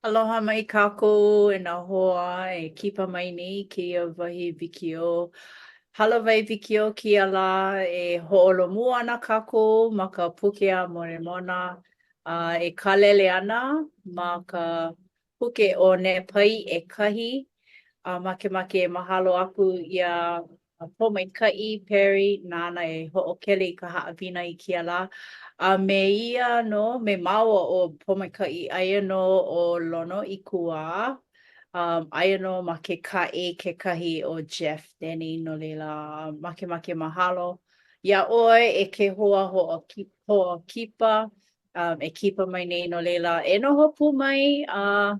Aloha mai kākou e nā hoa e kipa mai nei i kēia wahi wikiō. Hālāwai wikiō kēia lā e hoʻolomua ana kākou ma ka puke a Molemona a e kālele ana ma ka puke ʻo Nepai ʻekahi a makemake e mahalo aku iā Pōmaikaʻi Perry nāna e hoʻokele i ka haʻawina i kēia lā. A me ia nō, me māua ʻo Pōmaikaʻi, aia nō ʻo Lono ʻIkuā, um, aia nō ma ke kāʻei kekahi ʻo Jeff Denny, no laila, makemake mahalo iā ʻoe e ke hoa hoʻokipa, um, e kipa mai nei, no laila, e noho pū mai a uh,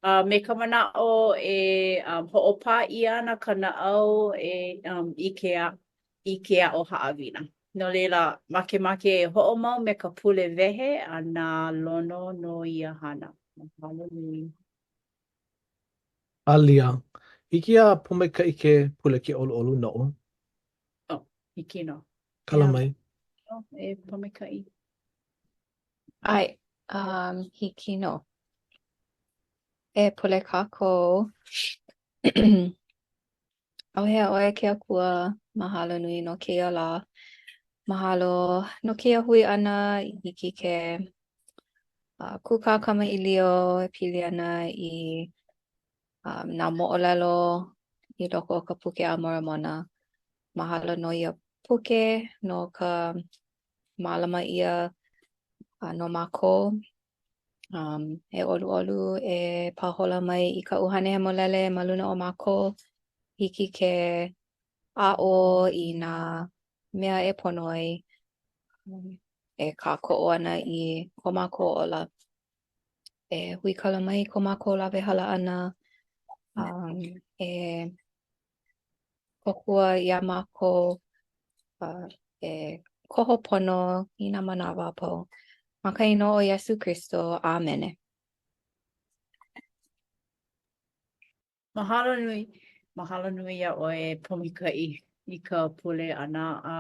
A me ka manaʻo e um, hoʻopā ʻia ana ka naʻau e um, i ke a, i ke aʻo haʻawina. No laila, makemake e hoʻomau me ka pule wehe a na Lono nō ia hana. Mahalo nui. Alia, hiki iā Pōmaikaʻi ke pule ke ʻoluʻolu noʻu. Oh, hiki nō. Kala mai. E Pōmaikaʻi. ʻAe, um, hiki nō. E pule kākou. ʻAuhea ʻoe e ke Akua, mahalo nui no kēia lā. Mahalo no kēia hui ʻana i hiki ke uh, kūkā kamaʻilio e pili ana i um, nā moʻolelo i loko o ka puke a Moramona. Mahalo no ia puke, no ka mālama ʻia uh, no mākou. Um, e ʻoluʻolu e pāhola mai i ka ʻUhane Hemolele ma luna o mākou. Hiki ke aʻo i nā mea e pono ai um, e kākoʻo ana i ko mākou ola. E huikala mai ko mākou lawehala ʻana um, e kōkua iā mākou uh, e koho pono i nā manawa a pau. Ma ka inoa o Iesū Kristo, ʻāmene. Mahalo nui. Mahalo nui iā ʻoe e Pōmaikaʻi i ka pule ʻana. A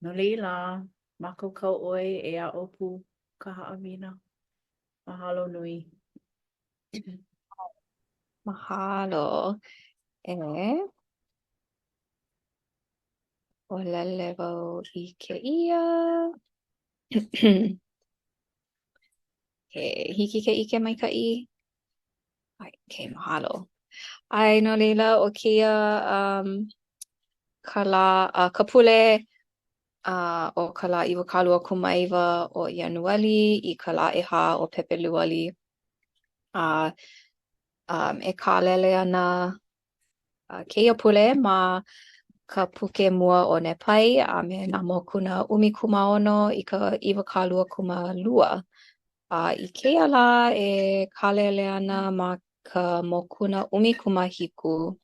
no laila, mākaukau ʻoe e aʻo pū ka haʻawina. Mahalo nui. Mahalo. E hoʻolele wau i kēia. Okay, hiki ke ʻike maikaʻi? ʻAe, okay, mahalo. ʻAe, no laila, ʻo kēia um, ka lā, uh, ka pule uh, o ka lā 29 o Ianuali i ka lā ʻehā o Pepeluali. A um, e kālele ana uh, kēia pule ma ka puke mua o Nepai a me nā mokuna 16 i ka 22. A i kēia lā e kālele ana ma ka mokuna 17.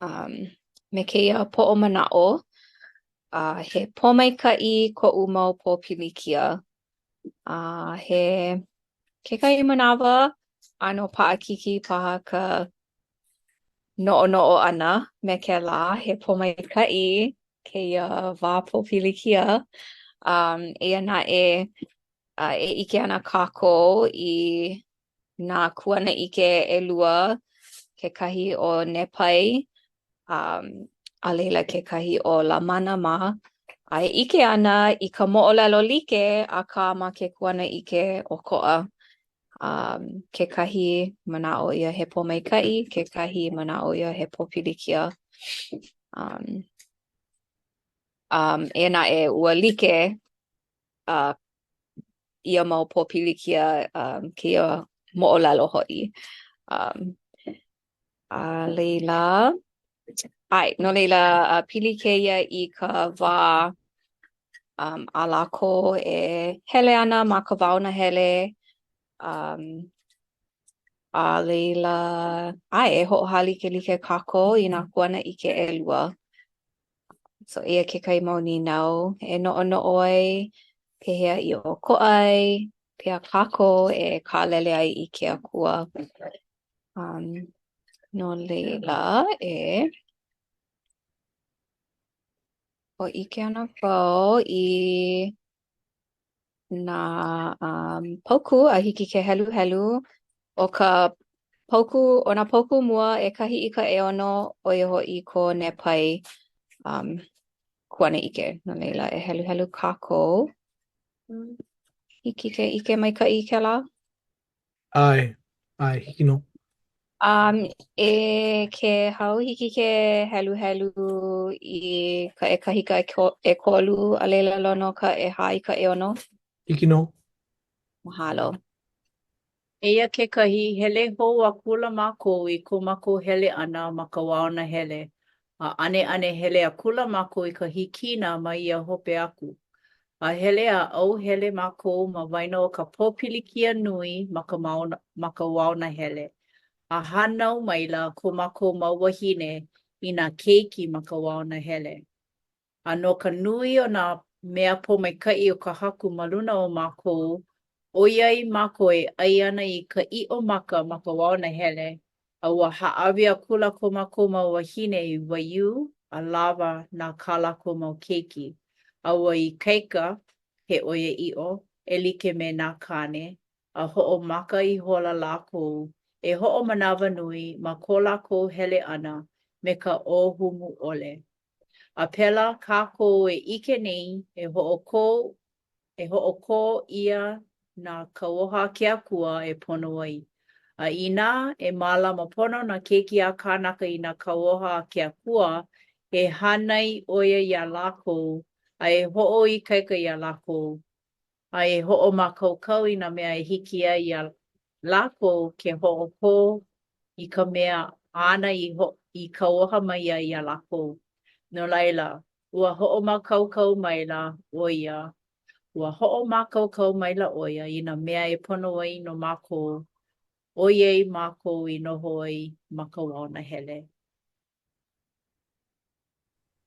Um, me kēia poʻo manaʻo, uh, he pōmaikaʻi koʻu mau pōpilikia. A he kekahi manawa, ʻano paʻakikī paha ka noʻonoʻo ʻana me kēlā, he pōmaikaʻi kēia wā pōpilikia. Um, eia naʻe, uh, e ʻike ana kākou i nā kuanaʻike ʻelua, kekahi o Nepai, um, a laila kekahi o Lamana mā, a e ʻike ana i ka moʻolelo like, akā ma ke kuanaʻike ʻokoʻa. Um, kekahi manaʻo ia he pōmaikaʻi, kekahi manaʻo ia he pōpilikia. Um, um, eia naʻe, ua like uh, ia mau pōpilikia um, kēia moʻolelo hoʻi. Um, a laila, ʻae, no laila, uh, pili kēia i ka wā um, a lākou e hele ana ma ka wao nahele, um, a laila, ʻae, e hoʻohālikelike kākou i nā kuanaʻike ʻelua. So eia kekahi mau nīnau e noʻonoʻo ai, pehea i ʻokoʻa ai, pehea kākou e kālele ai i ke Akua. Um, no laila, e hōʻike ana wau i. nā um, paukū a hiki ke heluhelu. ʻO ka paukū, ʻo nā paukū mua ʻekahi i ka ʻeono, ʻo ia hoʻi ko Nepai um, kuanaʻike. No laila, e heluhelu kākou. Hiki ke ʻike maikaʻi i kēlā? ʻAe, ʻae, hiki nō. Um, e Kehau, hiki ke heluhelu i ka ʻekahi i ka ʻekolu, a laila Lono ka ʻehā i ka ʻeono? Hiki nō. Mahalo. Eia kekahi, hele hou akula mākou i ko mākou hele ʻana ma ka wao nahele, a ʻaneʻane hele akula mākou i ka hikina ma ia hope aku. A hele a ʻauhele mākou ma waena o ka pōpilikia nui ma ka ma ka wao nahele, a hānau maila ko mākou mau wāhine i nā keiki ma ka wao nahele. A no ka nui o nā mea pōmaikaʻi o ka Haku ma luna o mākou, ʻoiai mākou e ʻai ana i ka ʻiʻo maka ma ka wao nahele, a ua hāʻawi akula ko mākou mau wāhine i waiū a lawa na kā lākou mau keiki, a ua ikaika, he ʻoiaʻiʻo, e like me nā kāne, a hoʻomaka ihola lākou e hoʻomanawanui ma ko lākou hele ʻana me ka ʻōhumu ʻole. A pēlā kākou e ʻike nei, e hoʻokō e hoʻokō ʻia nā kauoha a ke Akua e pono ai. A inā e mālama pono nā keiki a kānaka i nā kauoha a ke Akua, e hānai ʻo ia iā lākou, a e hoʻoikaika iā lākou, a e hoʻomākaukau i nā mea e hiki ai iā lākou ke hoʻokō i ka mea āna i i kauoha mai ai iā lākou. No laila, ua hoʻomākaukau maila ʻo ia, ua hoʻomākaukau maila ʻo ia i nā mea e pono ai no mākou, ʻoiai mākou i noho ai ma ka wao nahele.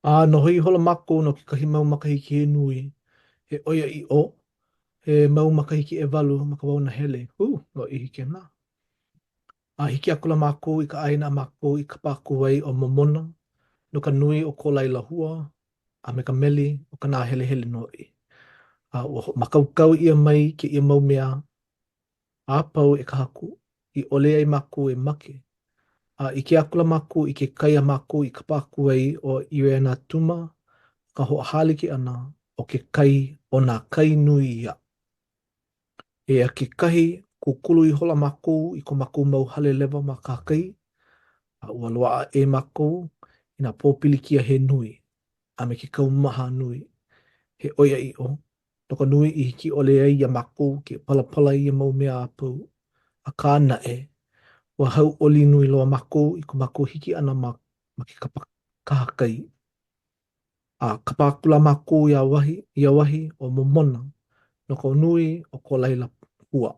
A noho ihola mākou no kekahi mau makahiki he nui, he ʻoiaʻiʻo, he mau makahiki ʻewalu ma ka wao nahele, hū, lōʻihi kēnā. A hiki akula mākou i ka ʻāina a mākou i kapa aku ai ʻo Momona, no ka nui o ko laila hua a me ka meli o ka nāhelehele nō hoʻi. A ua hoʻomākaukau ʻia mai kēia mau mea a pau e ka Haku, i ʻole ai mākou e make. A ʻike akula mākou i ke kai a mākou i kapa aku ai ʻo ʻIreanatuma, ka hoʻohālike ʻana o ke kai o nā kai nui ia. Eia kekahi, kūkulu ihola mākou i ko mākou mau hale lewa ma kahakai, a ua loaʻa ʻē mākou i nā pōpilikia he nui, a me ke kaumaha nui, he ʻoiaʻiʻo, no ka nui i hiki ʻole ai iā mākou ke palapala i ia mau mea a pau. Akā naʻe, ua hauʻoli nui loa mākou i ko mākou hiki ʻana ma ma ke kapa kahakai. A kapa akula mākou ia wahi, ia wahi ʻo Momona no ka nui o ko laila hua.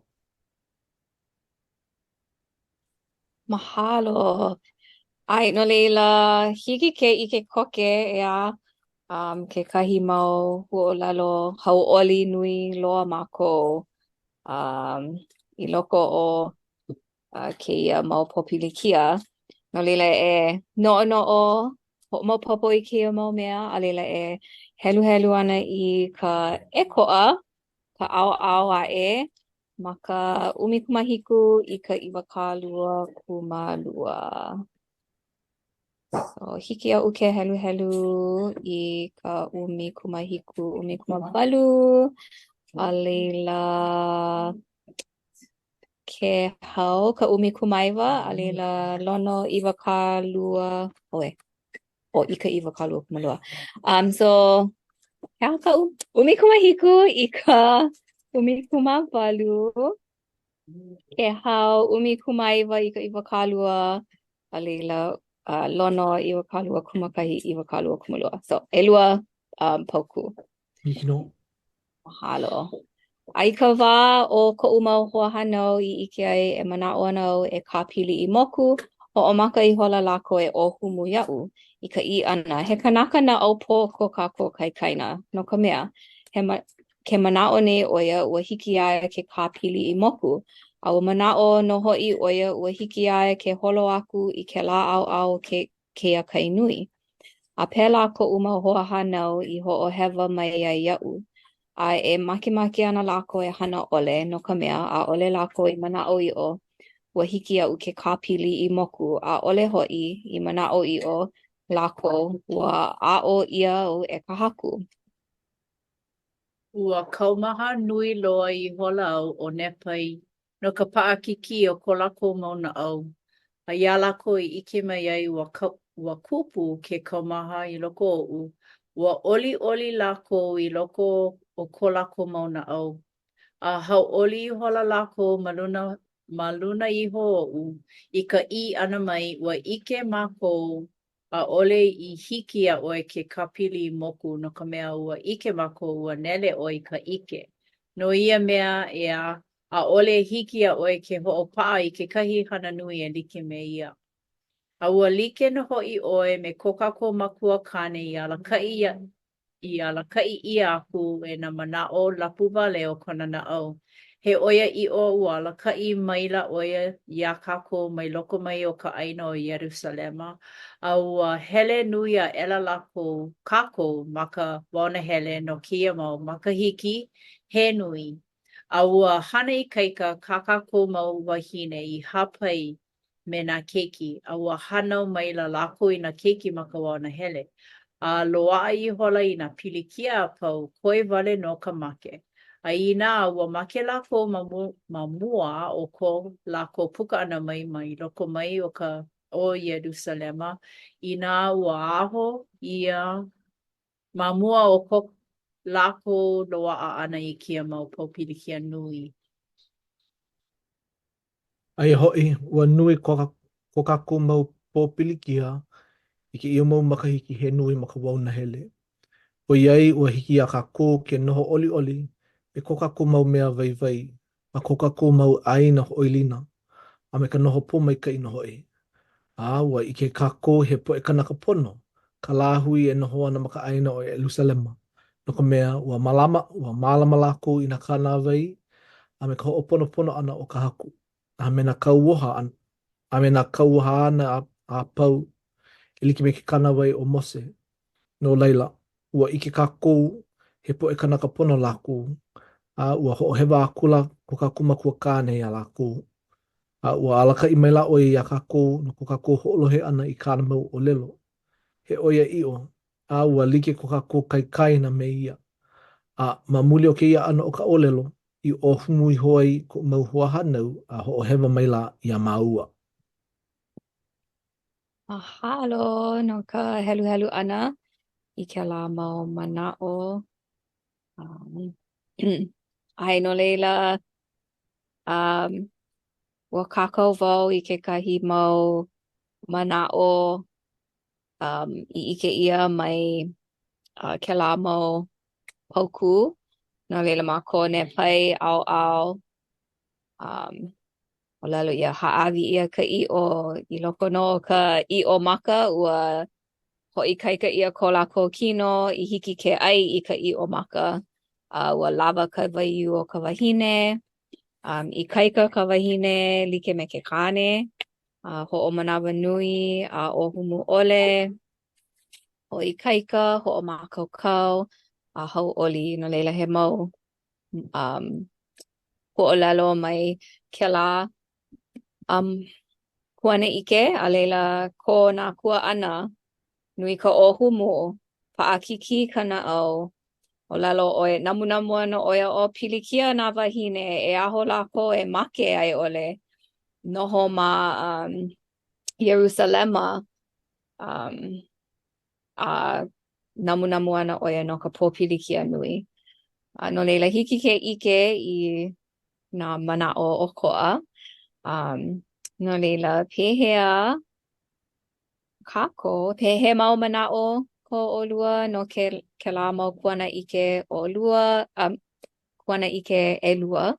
Mahalo. ʻAe, no laila, hiki ke ʻike koke, ʻeā, um, kekahi mau huaʻōlelo hauʻoli nui loa mākou um, i loko o uh, kēia mau pōpilikia. No laila e noʻonoʻo, hoʻomaopopo i kēia mau mea, a laila e heluhelu ana i ka ʻekoʻa, ka ʻaoʻao aʻe, Ma ka 17 i ka 22. So, hiki iaʻu ke heluhelu i ka 17, 18, a laila Kehau ka 19, a laila Lono 20, ʻoe, ʻo i ka 22. Um, so, he aha kaʻu 17 i ka 18, Kehau 19 i ka 20, a laila uh, Lono 21, 22. So, ʻelua um, paukū. Hiki nō. Mahalo. A i ka wā o koʻu mau hoahānau i ʻike ai e manaʻo ana au e kāpili i moku, hoʻomaka ihola lākou e ʻōhumu iaʻu, i ka ʻī ʻana, He kanaka naʻaupō ko kākou kaikaina, no ka mea, he ma ke manaʻo nei ʻo ia ua hiki iā ia ke kāpili i moku, a ua manaʻo nō hoʻi ʻo ia ua hiki iā ia ke holo aku i kēlā ʻaoʻao o ke kēia kai nui. A pēlā koʻu mau hoahānau i hoʻohewa mai ai iaʻu. A e makemake ana lākou e hana ʻole, no ka mea, ʻaʻole lākou i manaʻoʻiʻo ua hiki iaʻu ke kāpili i moku, ʻaʻole hoʻi i manaʻoʻiʻo lākou ua aʻo ʻia au e ka Haku. Ua kaumaha nui loa ihola au ʻo Nepai no ka paʻakikī o ko lākou mau naʻau, a iā lākou i ʻike mai ai ua ua kupu ke kaumaha i loko oʻu, ua ʻoliʻoli lākou i loko o ko lākou mau naʻau, a hauʻoli ihola lākou ma luna ma luna iho oʻu, i ka ʻī ʻana mai, ʻUa ʻike mākou ʻAʻole i hiki iā ʻoe ke kāpili i moku, no ka mea, ua ʻike mākou ua nele ʻoe i ka ʻike. No ia mea, ʻeā, ʻaʻole e hiki iā ʻoe ke hoʻopaʻa i kekahi hana nui e like me ia. A ua like nō hoʻi ʻoe me ko kākou makua kāne i alakaʻi i alakaʻi ʻia aku e nā manaʻo lapuwale o kona naʻau. He ʻoiaʻiʻo ua alakaʻi maila ʻo ia iā kākou mai loko mai o ka ʻāina o Ierusalema, a ua hele nui aʻela lākou, kākou ma ka waonahele no kēia mau makahiki he nui, a ua hana ikaika kā kākou mau wāhine i hāpai me nā keiki, a ua hānau maila lākou i nā keiki ma ka wao nahele, a loaʻa ihola i nā pilikia a pau, koe wale nō ka make. A inā ua make lākou ma ma mua o ko lākou puka ʻana mai mai loko mai o ka o Ierusalema, inā ua aho ia ma mua o ko lākou loaʻa ʻana i kēia mau pōpilikia nui. Aia hoʻi, ua nui ko, ko kākou mau pōpilikia i kēia mau makahiki he nui ma ka wao nahele, ʻoiai ua hiki iā kākou ke noho ʻoliʻoli me ko kākou mau mea waiwai ma ko kākou mau ʻāina hoʻoilina a me ka noho pōmaikaʻi nō hoʻi. A ua ʻike kākou he poʻe kanaka pono ka lāhui e noho ana ma ka ʻāina o ʻErusalema, no ka mea, ua mālama, ua mālama lākou i nā kānāwai a me ka hoʻoponopono ʻana o ka Haku, a me nā kauoha a me nā kauoha āna a, a pau, e like me ke kānāwai o Mose. No laila, ua ʻike kākou he poʻe kanaka pono lākou, a ua hoʻohewa akula ko kākou makua kāne iā lākou, a ua alakaʻi maila ʻo ia iā kākou no ko kākou hoʻolohe ʻana i kāna mau ʻōlelo. He ʻoiaʻiʻo, a ua like ko kākou kaikaina me ia. A ma muli o kēia ʻano o ka ʻōlelo, i ʻōhumu iho ai koʻu mau hoahānau a hoʻohewa maila iā māua. Mahalo no ka heluhelu ʻana i kēlā mau manaʻo. Um, ʻae, no laila, um, ua kākau wau i kekahi mau manaʻo um, i ʻike ʻia mai uh, kēlā mau paukū. No laila ma ko Nepai ʻaoʻao, um, ʻōlelo ʻia, hāʻawi ʻia ka ʻiʻo i loko nō o ka ʻiʻo maka, ua hoʻoikaika ʻia ko lākou kino i hiki ke ʻai i ka ʻiʻo maka. A ua lawa ka waiū o ka wahine, um, ikaika ka wahine like me ke kāne, a hoʻomanawanui, a ʻōhumu ʻole, hoʻoikaika, hoʻomākaukau, a hauʻoli. No laila, he mau um, huaʻōlelo mai kēlā um, kuanaʻike, a laila ko nā kuaʻana, nui ka ʻōhumu, paʻakikī ka naʻau, ʻōlelo ʻo ia, namunamu ana ʻo ia, ʻo pilikia nā wāhine, e aho lākou e make a i ʻole noho ma um, Ierusalema, um, a namunamu ana ʻo ia no ka pōpilikia nui. A no laila, hiki ke ʻike i nā manaʻo ʻokoʻa. Um, no laila, pehea kākou, he mau manaʻo ko ʻolua no ke, kēlā mau kuanaʻike ʻolua, um, kuanaʻike ʻelua,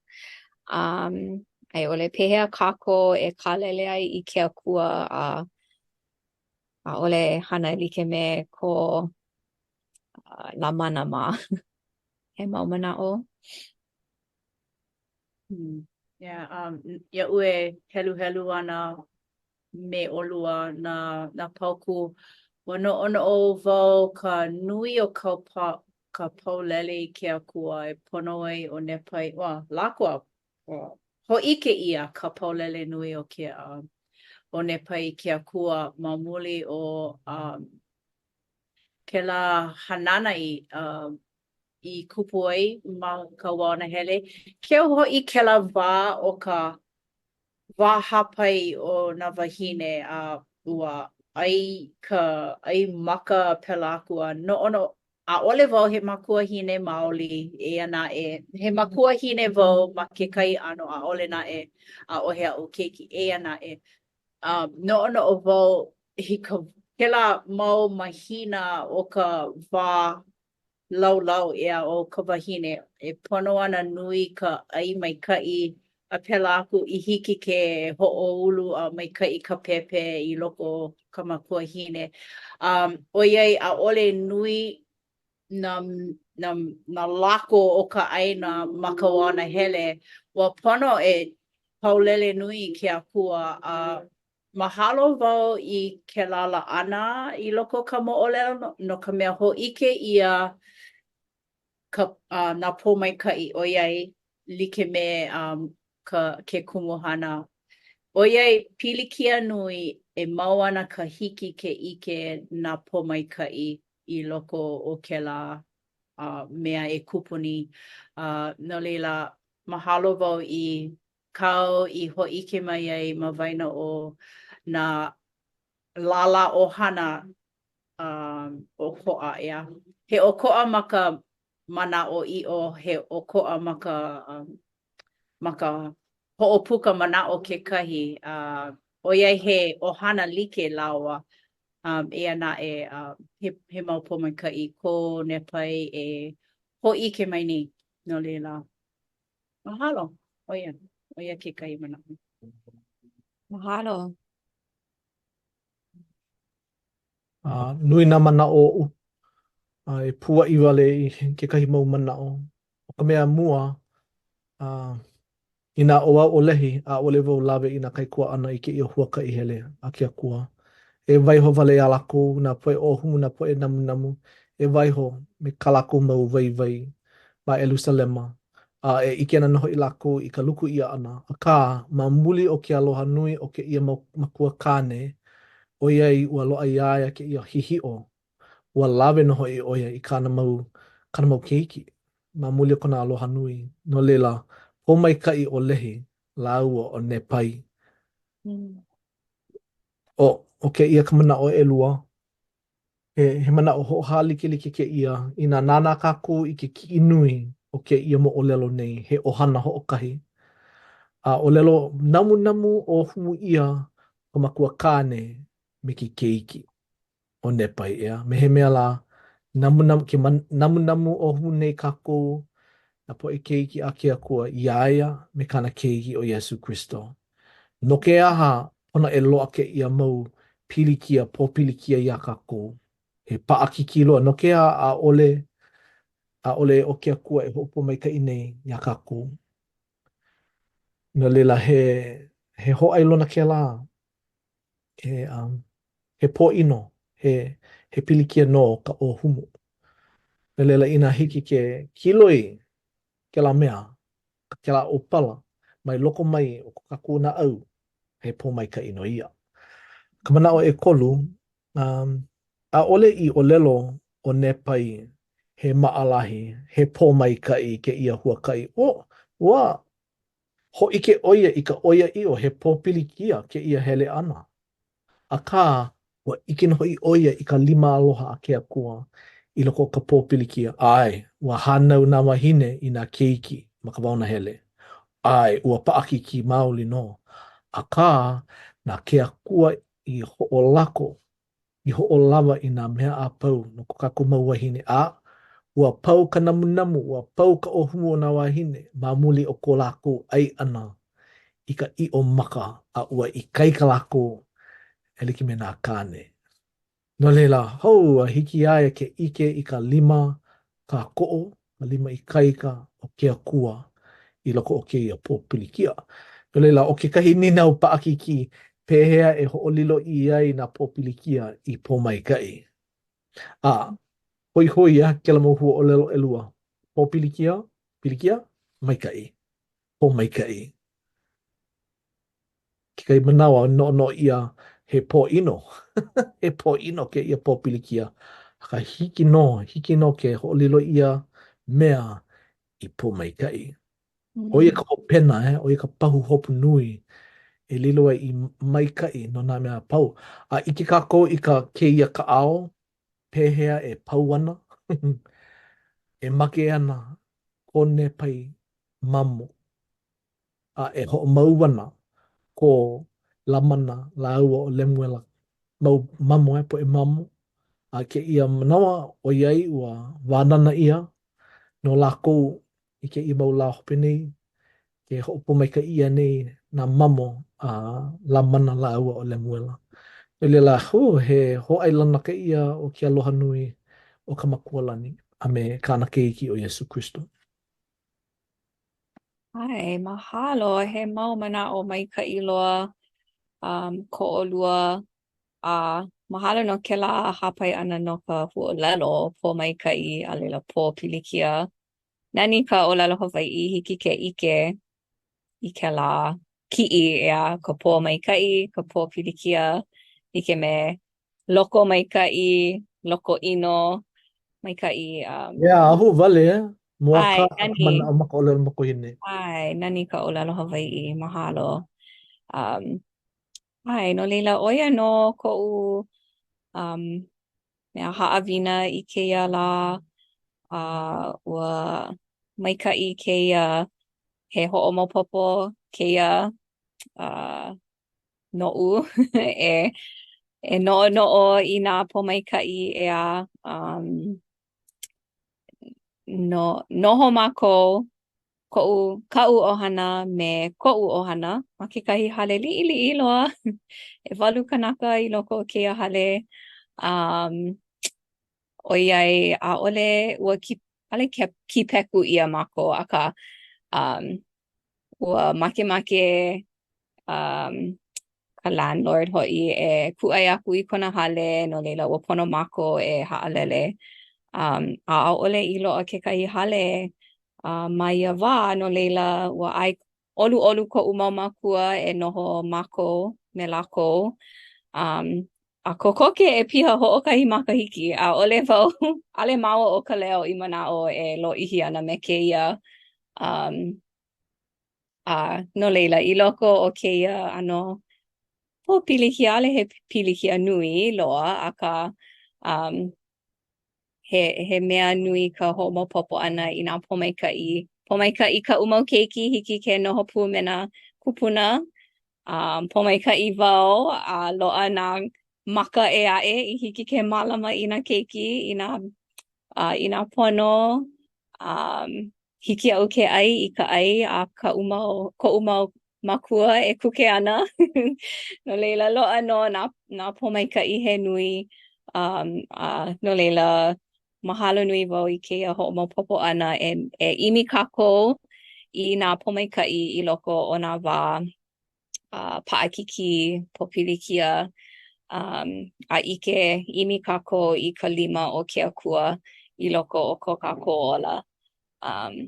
um, a i ʻole pehea kākou e kālele ai i ke Akua a ʻaʻole hana e like me ko uh, Lamana mā. He mau manaʻo? Hmm. Yeah, um, iaʻu e heluhelu ana me ʻolua nā, nā paukū, ua noʻonoʻo wau ka nui o kau pa. ka paulele i ke Akua e pono ai ʻo Nepai, ua, lako a ua hōʻike ʻia ka paulele nui o ke uh, ʻo Nepai i ke Akua ma muli o um, kēlā hanana i uh, i kupu ai ma ka wao nahele. Keu hoʻi kēlā wā o ka wā hāpai o nā wāhine a ua ʻai ka ʻai maka pēlā aku a noʻonoʻo ʻaʻole wau he makuahine maoli, eia naʻe, he makuahine wau ma kekahi ʻano, ʻaʻole naʻe, ʻaʻohe aʻu keiki, eia naʻe. Um, noʻonoʻo wau i ka kēlā mau mahina o ka wā laulau ʻeā o ka wahine e pono ana nui ka ʻai maikaʻi a pēlā aku i hiki ke hoʻoulu a maikaʻi ka pēpē i loko o ka makuahine. Um, ʻoiai ʻaʻole nui nā, nā, nā lako o ka ʻāina ma ka wao nahele, ua pono e paulele nui i ke Akua a Mahalo wau i kēlā laʻana i loko o ka moʻolelo no ka mea hōʻike ʻia ka uh, nā pōmaikaʻi ʻoiai like me um, ka, ke kumuhana. ʻOiai pilikia nui e mau ana ka hiki ke ʻike nā pōmaikaʻi i loko o kēlā uh, mea e kupu nei. Uh, no laila, mahalo wau i kāu i hōʻike mai ai ma waena o nā lālā ʻohana um, ʻokoʻa, ʻeā. He ʻokoʻa ma ka manaʻoʻiʻo, he ʻokoʻa ma ka, um, ma ka hoʻopuka manaʻo kekahi, uh, ʻoiai he ʻohana like lāua, um, eia naʻe, uh, he, he mau pōmaikaʻi ko Nepai e hōʻike mai nei, no laila. Mahalo. ʻO ia, ʻo ia kekahi manaʻo. Mahalo. Uh, nui nā manaʻo oʻu. Uh, e puaʻi wale i kekahi mau manaʻo. ʻO ka mea mua, uh, inā ʻo au ʻo Lehi, ʻaʻole wau lawe i nā kaikuaʻana i kēia huakaʻi hele a ke Akua. E waiho wale iā lākou, nā poʻe ʻōhumu, nā poʻe namunamu, e waiho me kā lākou mau waiwai ma ʻElusalema, a e ʻike ana nō hoʻi lākou i ka luku ʻia ʻana. Akā, ma muli o ke aloha nui o kēia mau makua kāne, ʻoiai ua loaʻa iā ia kēia hihiʻo, ua lawe nō hoʻi ʻo ia i kāna mau, kāna mau keiki, ma muli o kona aloha nui. No laila, pōmaikaʻi ʻo Lehi lāua ʻo Nepai. ʻO, ʻo kēia ka manaʻo ʻelua, he, he manaʻo hoʻohālikelike kēia, inā nānā kākou i ke kiʻi nui o kēia moʻolelo nei, he ʻohana hoʻokahi. A ʻōlelo namunamu ʻōhumu ʻia ka makua kāne me ke keiki ʻo Nepai, ʻeā, me he mea lā, namunamu, ke namunamu ʻōhumu nei kākou, nā poʻe keiki a ke Akua, iā ia me kāna keiki ʻo Iesū Kristo. No ke aha pono e loaʻa kēia mau pilikia, pōpilikia iā kākou? He paʻakikī loa. No ke aha ʻaʻole, ʻaʻole ʻo ke Akua e hoʻopōmaikaʻi nei iā kākou? No laila, he, he hōʻailona kēlā, he, um, he pōʻino, he, he pilikia nō ka ʻōhumu. No laila, inā hiki ke kiloi kēlā mea, kēlā ʻōpala, mai loko mai o ko kākou naʻau, he pōmaikaʻi nō ia. Ka manaʻo ʻekolu, um, ʻaʻole i ʻōlelo ʻo Nepai he maʻalahi, he pōmaikaʻi kēia huakaʻi. Oh, ua hōʻike ʻo ia i ka ʻoiaʻiʻo he pōpilikia kēia hele ʻana. Akā, ua ʻike nō hoʻi ʻo ia i ka lima aloha a ke Akua i loko o ka pōpilikia. ʻAe, ua hānau nā wāhine i nā keiki ma ka wao nahele. ʻAe, ua paʻakikī maoli nō. Akā, na ke Akua i hoʻolako, i hoʻolawa i nā mea a pau no ko kākou mau wāhine, a ua pau ka namunamu, ua pau ka ʻōhumu o nā wāhine ma muli o ko lākou ʻai ʻana i ka ʻiʻo maka a ua ikaika lākou e like me nā kāne. No laila, hou a hiki iā ia ke ʻike i ka lima kākoʻo, ka lima ikaika o ke Akua i loko o kēia pōpilikia. No laila, ʻo kekahi nīnau paʻakikī, pehea e hoʻolilo ʻia ai nā pōpilikia i pōmaikaʻi? A. Hoihoi a kēlā mau huaʻōlelo ʻelua. Pōpilikia, pilikia, maikaʻi. Pōmaikaʻi. Kekahi manawa noʻonoʻo ʻia he pōʻino. He pōʻino kēia pōpilikia. Akā hiki nō, hiki nō ke hoʻolilo ia mea i pōmaikaʻi. ʻO ia ka hopena, eh? ʻO ia ka pahuhopu nui e lilo ai i maikaʻi no nā mea a pau. A ʻike kākou i ka kēia kaʻao, pehea e pau ana, e make ana ko Nepai mamo, a e hoʻomau ana ko Lamana lāua ʻo Lemuela mau mamo, eh, poʻe mamo. A kēia manawa, ʻoiai ua wānana ʻia nō lākou i kēia mau lā hope nei, ke hoʻopōmaikaʻi ʻia nei nā mamo a Lamana lāua ʻo Lemuela. No laila, hū, he hōʻailona kēia o ke aloha nui o ka Makua lani a me kāna Keiki ʻo Iesū Kristo. ʻAe, mahalo. He mau manaʻo maikaʻi loa um, ko ʻolua a mahalo no kēlā hāpai ʻana no ka huaʻōlelo pōmaikaʻi a laila pōpilikia. Nani ka ʻōlelo Hawaiʻi, hiki ke ʻike i kēlā kiʻi, ʻeā, ka pōmaikaʻi, ka pōpilikia, like me lokomaikaʻi, lokoʻino, maikaʻi. Um, Yeah, ahuwale, eh? Mōakāka ka manaʻo ma ka ʻōlelo makuahine. ʻAe, nani ka ʻōlelo Hawaiʻi, mahalo. Um, ʻae, no laila, ʻo ia nō koʻu um, mea haʻawina i kēia lā, a ua maikaʻi kēia, he hoʻomaopopo kēia uh, noʻu e, e noʻonoʻo i nā pōmaikaʻi ʻeā. Um, no, noho mākou koʻu, kaʻu ʻohana me koʻu ʻohana ma kekahi hale liʻiliʻi loa. ʻEwalu kanaka i loko o kēia hale. Um, ʻoiai ʻaʻole ua ki, ʻaʻole kīpeku ʻia mākou, akā um, ua makemake um, ka landlord hoʻi e kūʻai aku i kona hale, no laila ua pono mākou e haʻalele. Um, a ʻaʻole i loaʻa kekahi hale uh, ma ia wā, no laila ua ʻae ʻoluʻolu koʻu mau mākua e noho mākou me lākou. Um, a kokoke e piha hoʻokahi makahiki, ʻaʻole wau, ʻaʻole māua ʻo Kaleo i manaʻo e lōʻihi ana me kēia um, A no laila, i loko o kēia ʻano pōpilikia, ʻaʻole he pilikia nui loa, akā um, he, he mea nui ka hoʻomaopopo ʻana i nā pōmaikaʻi. Pōmaikaʻi kaʻu mau keiki, hiki ke noho pū me nā kūpuna. Um, pōmaikaʻi wau a loaʻa nā maka ʻē aʻe i hiki ke mālama i nā keiki, i nā, uh, i nā pono. Um, hiki iaʻu ke ʻai i ka ʻai a kaʻu mau, koʻu mau mākua e kuke ana. No laila, loaʻa nō nā, nā pōmaikaʻi he nui. Um, a no laila, mahalo nui wau i kēia hoʻomaopopo ʻana e, e ʻimi kākou i nā pōmaikaʻi i loko o nā wā uh, paʻakikī, pōpilikia, um, a ʻike, ʻimi kākou i ka lima o ke Akua i loko o ko kākou ola. Um,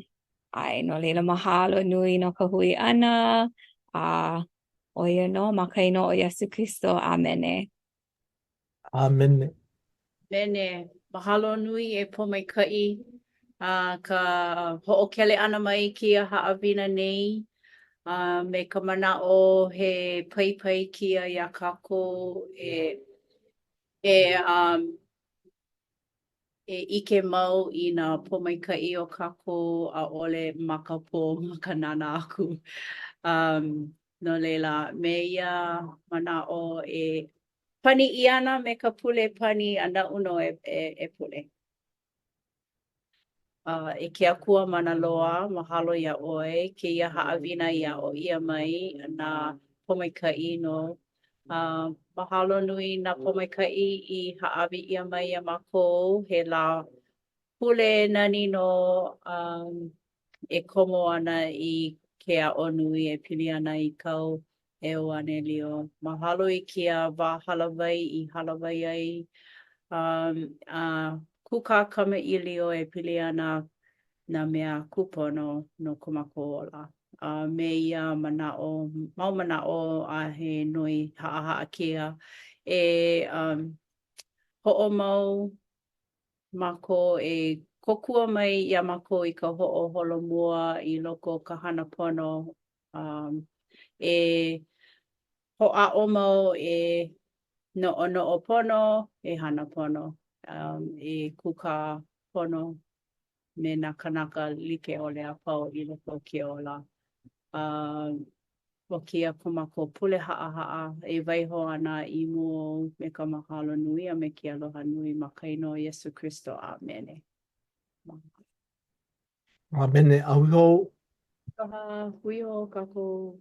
ʻae, no laila mahalo nui no ka hui ʻana, a ʻo ia nō ma ka inoa o Iesū Kristo, ʻāmene. ʻĀmene. ʻĀmene. Mahalo nui e Pōmaikaʻi a ka hoʻokele ʻana mai i kēia haʻawina nei a me ka manaʻo he paipai kēia iā kākou e e um e ʻike mau i nā pōmaikaʻi o kākou, ʻaʻole makapō ma ka nānā aku. Um, no laila, me ia manaʻo e pani ʻia ana me ka pule pani a naʻu nō e, e, e pule. Uh, e ke Akua mana loa, mahalo iā ʻoe, kēia haʻawina i aʻo ʻia mai nā pōmaikaʻi nō. Uh, mahalo nui nā pōmaikaʻi i hāʻawi ʻia mai iā mākou, he lā pule nani nō um, e komo ana i ke aʻo nui e pili ana i kāu ʻeuanelio. Mahalo i kēia wā hālāwai i hālāwai ai um, a. kūkā kamaʻilio e pili ana nā mea kūpono no ko mākou ola. A me ia manaʻo, mau manaʻo a he noi haʻahaʻa kēia e um, hoʻomau mākou e kōkua mai iā mākou i ka hoʻoholomua i loko o ka hana pono um, e hoʻāʻo mau e noʻonoʻo pono, e hana pono, um, e kūkā pono me nā kānaka like ʻole a pau i loko o ke ola. Um, ʻo kēia ko mākou pule haʻahaʻa e waiho ana i mua ou me ka mahalo nui a me ke aloha nui ma ka inoa o Iesū Kristo. ʻĀmene. ʻĀmene. A hui hou. Aloha, hui hou kākou.